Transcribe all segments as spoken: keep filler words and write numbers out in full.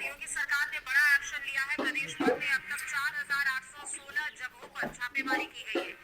योगी सरकार ने बड़ा एक्शन लिया है। प्रदेश भर में अब तक चार हजार आठ सौ सोलह जगहों पर छापेमारी की गई है।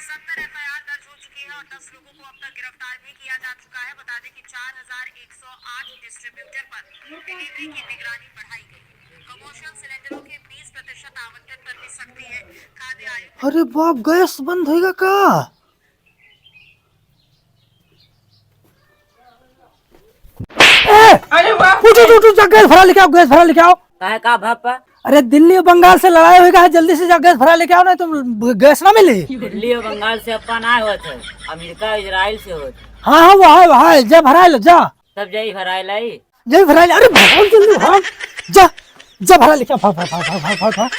सत्तर एफ आई आर दर्ज हो चुकी है और दस लोगों को अब तक गिरफ्तार भी किया जा चुका है। बता दें कि चार हजार एक सौ आठ डिस्ट्रीब्यूटर पर डिलीवरी की निगरानी बढ़ाई गई है। कमर्शियल सिलेंडरों के बीस प्रतिशत आवंटन पर भी सख्ती है। खाद्य आयुक्त अरे बाप, गैस बंद होइगा का? ए! अरे बाप! उठ, उठ, उठ, उठ, जा, गैस भरा लेके आओ, गैस भरा लेके आओ। काहे का भप्पा? अरे, दिल्ली और बंगाल से लड़ाई होइगा है, जल्दी से जा, गैस भरा लेके आओ, नहीं तो गैस ना मिली। दिल्ली और बंगाल से अप्पा ना होत है, अमेरिका, इजराइल से होत है। हाँ, हाँ, वो है, वो है, जा भरा ले, जा। तब जाई भराए लाई। जाई भराए ले, अरे भाग जल्दी भाग, जा, जा भरा लेके आ, भाग, भाग, भाग।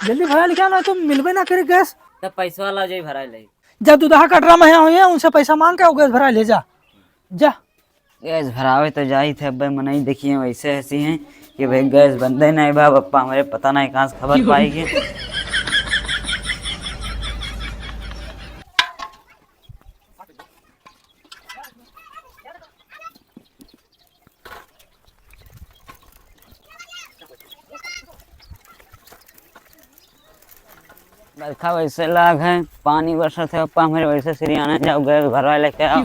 जल्दी भरा लेके आ, ना तो मिलबे ना करे गैस। तब पैसा वाला जाई भराए लाई। जा दुदहा कटरा में यहाँ हुई है, उनसे पैसा मांग के आओ, गैस भरा ले जा, जा। गैस भरावे तो जाई थे, अब्बे मनई देखिए वैसे हंसी हैं कि भाई गैस बंदे नहीं बा, पप्पा हमरे पता नहीं कहाँ से खबर पाई गए। बरखा वैसे लाग है, पानी बरसत है, पप्पा हमरे वैसे सिरियाने जाओ, गैस भरवा लेके आओ।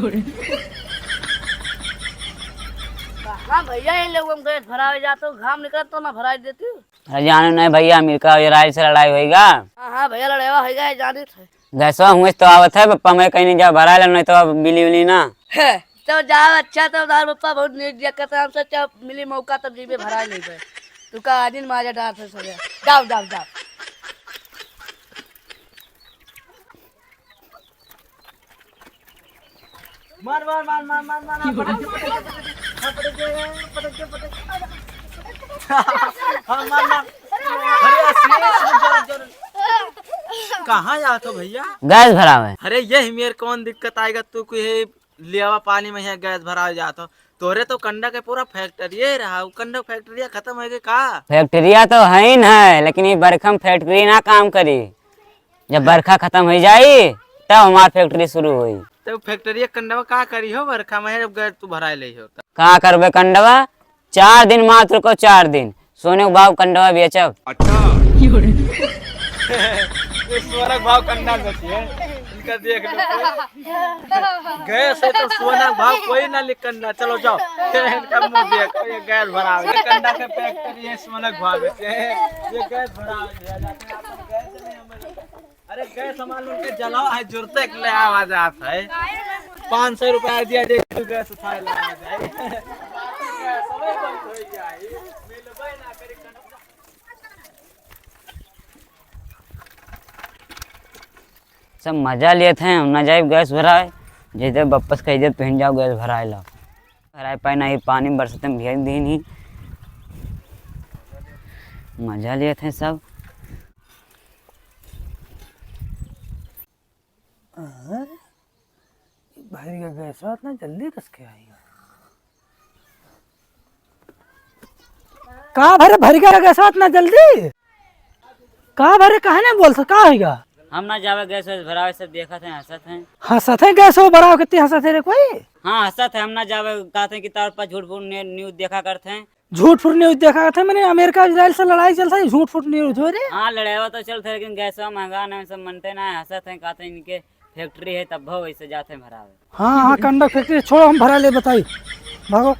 हाँ भैया, ये लोग हम गैस भरावे जाते हो, घाम निकलत तो ना भराई देती। अरे जाने नहीं भैया, अमेरिका और इजराइल से लड़ाई होइगा। हाँ, हाँ भैया, लड़ाई होइगा, ये जाने थे। गैसवा हुए तो आवत है, पप्पा मैं कहीं नहीं जाओ, भरा ले, नहीं तो अब मिली उली ना। है, तो जाओ, अच्छा, तो उधार पप्पा बहुत नीट दिया करते हमसे, जब मिली मौका तब जीबे भरा नहीं पे। तू का आदिन माजा डाल से सजा। जाओ, जाओ, जाओ। मार, मार, मार, मार, मार, मार, मार, पटक दे, पटक दे, पटक दे, पटक दे, पटक दे। हाँ, मार, मार। अरे, आशीष, रुक जा, रुक जा, रुक जा। कहाँ जात हो भैया? गैस भरावे। अरे, यही मेरे कौन दिक्कत आएगा, तू कोई है, लियावा पानी में यहाँ गैस भरावे जात हो। तोरे तो कंडा के पूरा फैक्ट्रिये रहा, उ कंडा फैक्ट्रिया खत्म होइगे का? फैक्ट्रिया तो है ही न है, लेकिन ये बरखा में फैक्ट्री ना काम करी। जब बरखा खत्म हो जाई, तब हमार फैक्ट्री शुरू होई। तो फैक्ट्रिया कंडवा का करी हो बरखा में, जब गैस तू भराए ले हो तब? का करबे कंडवा? चार दिन मात्र को, चार दिन। सोने के भाव कंडवा बेचब। अच्छा। ये सोना के भाव कंडा बेचिए। इनका देख लो। गैस है तो सोना के भाव कोई ना लिख कंडा। चलो जाओ। इनका मुंह देखो, ये गैस भरा है। ये कंडा के फैक्ट्री है, सोना के भाव बेचे हैं। ये गैस भरा है। अरे गैस सामान लोग के जलावा है, जुरते के ले आवा जात है। पाँच सौ रुपया दिया जे तू गैस उठाए ला आ जाए। सब मजा लेत हैं, हम ना जाइब गैस भराए, जैसे वापस कह दे तुहिन जाओ गैस भराए ला। भराए पाए ना, ये पानी बरसते में भीग दीन ही। मजा लेत हैं सब। हाँ? भर गया गैस, इतना जल्दी कस के आएगा? का भरे भर गया गैस इतना जल्दी? का भरे, काहे नहीं बोल सका होइगा? हम ना जावे गैस वैस भरावे, सब देखत हैं, हंसत हैं। हंसत है गैस वो भरावे, कितनी हंसत है रे कोई? हाँ, हंसत है, हम ना जावे, कहते हैं कि तार पर झूठ फूट ने-, न्यूज़ देखा करते हैं। झूठ फूट न्यूज़ देखा करते हैं, मैंने अमेरिका इजराइल से लड़ाई चलता है, झूठ फूट न्यूज़ हो रे। हाँ, लड़ाई तो चलता है, लेकिन गैस महंगा ना, सब मनते ना है, हंसत हैं, कहते हैं इनके फैक्ट्री है, तब भाव ऐसे जाते हैं भरावे। हाँ, हाँ, कंडा फैक्ट्री छोड़ो, हम भरा ले बताई, भागो।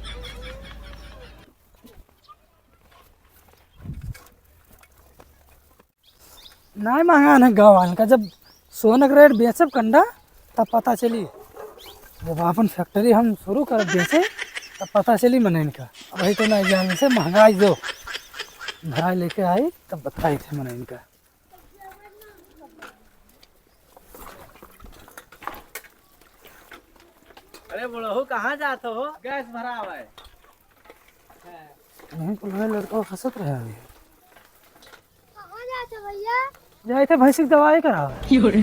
नाहीं महंगा है गाँव वालन का, जब सोना के रेट बेचब कंडा, तब पता चली। जब आपन फैक्ट्री हम शुरू करब बेचे, तब पता चली मनइन का। अबही तो नाहीं जान से महंगाई जो भराए लेके आई, तब बताई थे मनइन का। अरे बुढ़ऊ, कहाँ जात हो? गैस भरावे। नहीं, तो लड़का हंसत रहे अभी। कहाँ जात हो भैया? जाए थे भैंसी की दवाई करावे।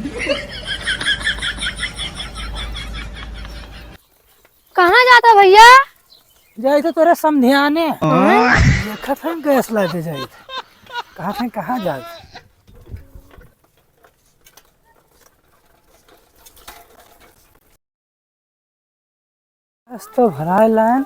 कहाँ जात हो भैया? जाई तो तोरे समधियाने। हाँ? देखत हैं गैस लादे जाई। कहाँ थे, कहाँ जाई? गैस तो भराए लाइन।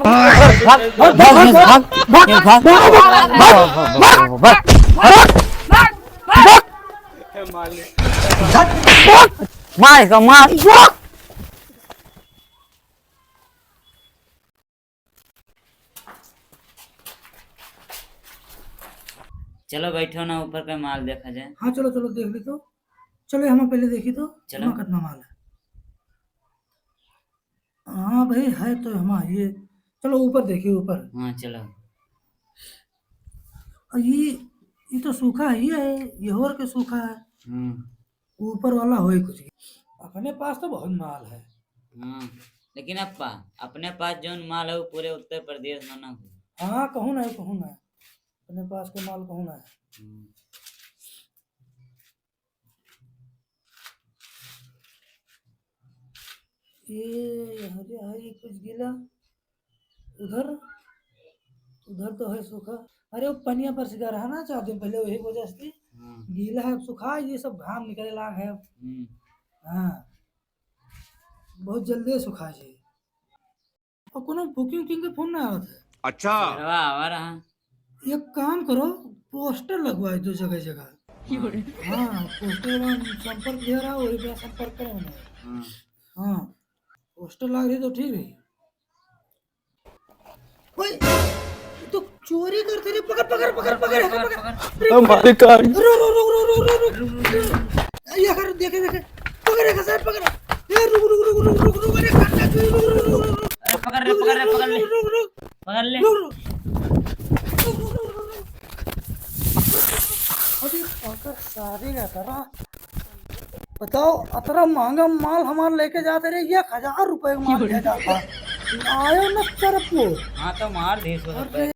पकड़। भाग, भाग, भाग, भाग, भाग, भाग, भाग, भाग, भाग, भाग, भाग। मार इसका, मार। चलो बैठो ना, ऊपर का माल देखा जाए। हाँ, चलो, चलो, देख ली तो। चलो, हम पहले देखी तो, चलो। हम कितना माल है। हाँ भाई, है तो हमार ये। चलो ऊपर देखिए, ऊपर। हाँ, चलो। और ये, ये तो सूखा ही है, ये और के सूखा है। हम्म। ऊपर वाला होए कुछ। अपने पास तो बहुत माल है। हाँ, लेकिन अप्पा, अपने पास जौन माल है, वो पूरे उत्तर प्रदेश में ना हो। हाँ, कहूँ ना है, कहूँ ना है। अपने पास के माल कहूँ ना है। हम्म। ये हरे हरे कुछ गीला। उधर, उधर तो है सूखा। अरे, वो पनिया पर सिका रहा ना, चार दिन पहले, वही वजह से। हाँ। गीला है, अब सूखा, ये सब घाम निकले लाग है। हम्म। हाँ, बहुत जल्दी सूखा जाए। और कोनो booking उकिंग के फोन ना आवत है। अच्छा। सरवा आवा रहा। एक काम करो, पोस्टर लगवाए दो जगह जगह। हाँ, पोस्टर में संपर्क दे रहा, वही पे संपर्क करें उन्हें। हाँ। हाँ, पोस्टर लग रही तो ठीक है। ओए, तो चोरी करते रे, पकड़, पकड़, पकड़, पकड़, पकड़, पकड़। अरे, मालिक, आ गई। रुक, रुक, रुक। ये कर, देखे, देखे। पकड़, एक साथ पकड़। ए, रुक, रुक, अरे, काट, काट, रुक, रुक, रुक, रुक, रुक। अरे, पकड़ रे, पकड़ रे, पकड़ ले। रुक, रुक, रुक। पकड़ ले। रुक, रुक। अरे, पकड़ सारे का करा। बताओ, अतरा महंगा माल हमार लेके जाते रहे, एक हजार रुपए का माल ले जाता। आयो न सरपो। हाँ, तो मार दे इसको। अरे,